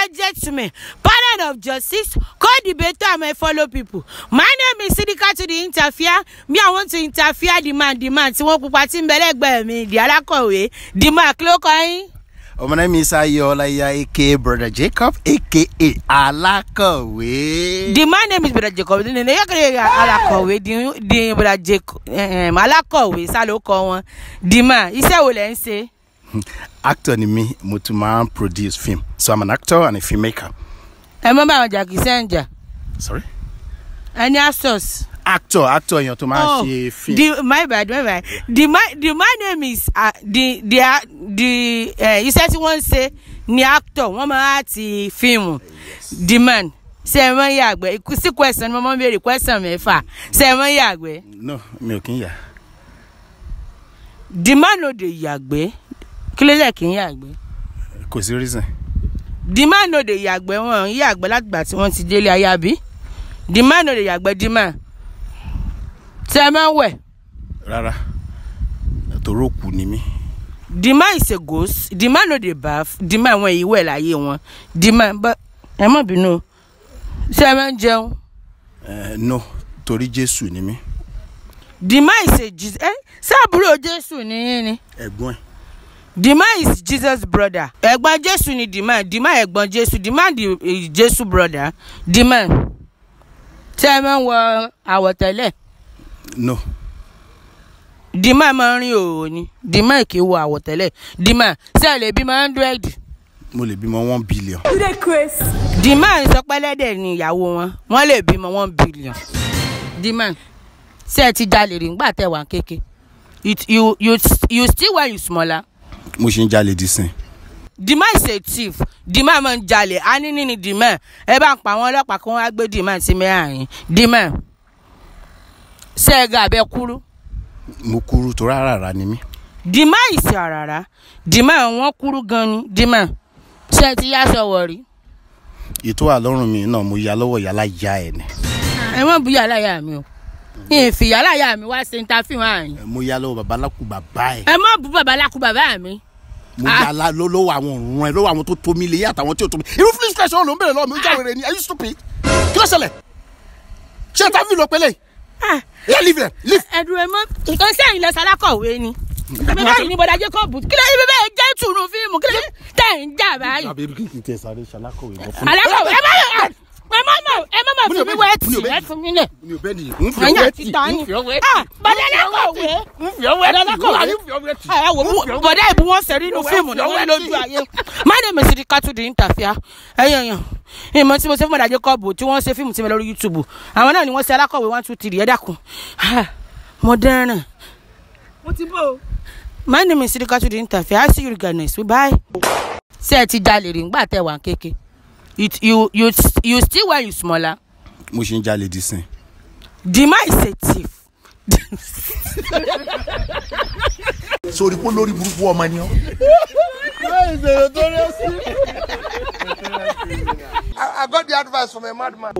and gentlemen, panel of justice, co-debater and my fellow people. My name is Sidika to the interfere. Me, I want to interfere the man, tí wọ́n pupa tí ń bẹ lẹ́gbẹ̀ẹ́ mi, the alákọ̀wé, the man kí ló kọ yín? Oh, my name is Ayolaya, aka Brother Jacob, aka Alákọ̀wé. The man name is Brother Jacob. Alákọ̀wé, the Brother Jacob, Alákọ̀wé, sá ló kọ wọn. The man, iṣẹ́ wo lẹ ń ṣe? Actor ni mí, mo tún máa ń produce film. So I'm an actor and a filmmaker. Ẹ mọ́ bá àwọn jà kì í sẹ́ǹjà. Sorry? Ẹni actors. Actor èèyàn tó máa ń ṣe film. The my bad, my bad. The my name is the iṣẹ́ tí wọ́n ń ṣe ni actor, wọ́n máa ti fíìmù. The man, ṣé ẹ máa ń yàgbẹ́? Sí question, mo máa ń béèrè question mẹ́fà. Ṣé ẹ máa ń yàgbẹ́? No, mi ò kí ń yà. The man no dey yàgbẹ́. Kí ló dé kí ń yàgbẹ́? Kò sí reason. The man no dey yàgbẹ́, wọ́n ń yàgbẹ́ látìgbà tí wọ́n ti délé ayé àbí? The man no dey yàgbẹ́, the man. Ṣé ẹ máa ń wẹ̀? Rárá, torí òkú ni mí. The man is a ghost. The man no dey baff. The man wọn ìwẹ̀ láyé wọn. The man, but ẹ má bínú. Ṣé ẹ máa ń jẹun? No, torí Jésù ni mí. The man is a Jesus. Ṣé àbúrò Jésù ni yín ni? Ẹ̀gbọ́n ẹ̀. The man is Jesus' brother. Ẹ̀gbọ́n Jésù ni the man. The man ẹ̀gbọ́n Jésù. The man is Jésù brother. The man. Ṣé ẹ máa ń wọ àwọ̀tẹ́lẹ̀? No. The man máa ń rin òwò ni. The man kì í wọ àwọ̀tẹ́lẹ̀. The man, ṣé ẹ lè bímọ 100? Mo lè bímọ 1 billion. The man sọ pé ẹlẹ́dẹ̀ ni ìyàwó wọn. Wọ́n lè bímọ 1 billion. The man, ṣé ẹ ti jalè rí nígbà tẹ́ wà kéke? You still when you smaller? Mo ṣì ń jalè dísìn. The man is a thief. The man máa ń jalè. A ní ní the man. Ẹ bá ń pa àwọn ọlọ́pàá kí wọ́n wá gbé the man sí mẹ́rin. The man. Ṣé ẹ ga abẹ́ kúrú? Mo kúrú torí àràrà ni mí. The man is àràrà. The man wọ́n kúrú gan ni. The man. Ṣé ẹ ti yá sọ̀wọ́ rí? Ètò àlọ́run mi náà mo ya lọ́wọ́ yàrá ya ẹ̀ ni. Ẹ má bu yàrá ya mi o. Ìfì yàrá ya mi wá ṣe interview àyìn. Mo ya lọ́wọ́ babaláku bàbá ẹ̀. Ẹ má bu babaláku bàbá mi. Mo ya lọ́wọ́ àwọn ọ̀run ẹ lọ́wọ́ àwọn tó tó mi lé àtàwọn tí ò tó mi. Irú fílíṣ question ló ń bèrè lọ́wọ́ mi ó jáwèrè ni. Are you stupid? Kí ló ṣẹlẹ̀? Ṣé interview ló pélé? Yeah, leave them. Leave. Ẹ̀dùn ẹ̀ mọ́. Nǹkan sẹ́yìn lọ sálákọ̀wé ni. Bẹ́ẹ̀ báyìí ni Bọ̀dá Jacob. Kí ló yẹ bẹ́ẹ̀ jẹ́ ìtùnú fíìmù? Kí ló tẹ̀ ń jà báyìí? Àbí kí n tẹ sáré ṣalákọ̀wé lọ fún mi. Alákọ̀wé ẹ má ẹ má fi mi wẹ́ẹ̀tì ẹ fún mi lẹ̀. Mi ò bẹ́ẹ̀ ni n fi ọwọ́ ẹtì n fi ọwọ́ ẹtì. Bọ̀dá alákọ̀wé. N fi ọwọ́ ẹtì n fi ọwọ́ ẹtì. Bọ̀dá ìbú wọn ṣe rí inú fíìmù ni wọ́n lójú ayé. My name is Sidika to the interfere. Ẹ̀yàn yàn. Ìmọ̀ tí mo ṣe fún Bọ̀dá Jacob tí wọ́n ṣe fíìmù tí mi lórí YouTube. Àwọn náà ni wọ́n ṣe alákọ̀wé 1 2 3 ẹ dákun. Mo dẹ́rìn. Mo ti bọ̀ o. My name is Sidika to the interfere. I see you guys. Bye. Ṣé ẹ ti jalè rí nígbà tẹ́ wà kéke? You still when you smaller? Mo ṣì ń jalè dísìn. The man is a thief. Sórí pé lórí burúkú ọmọ ni ọ́. I got the advice from a madman.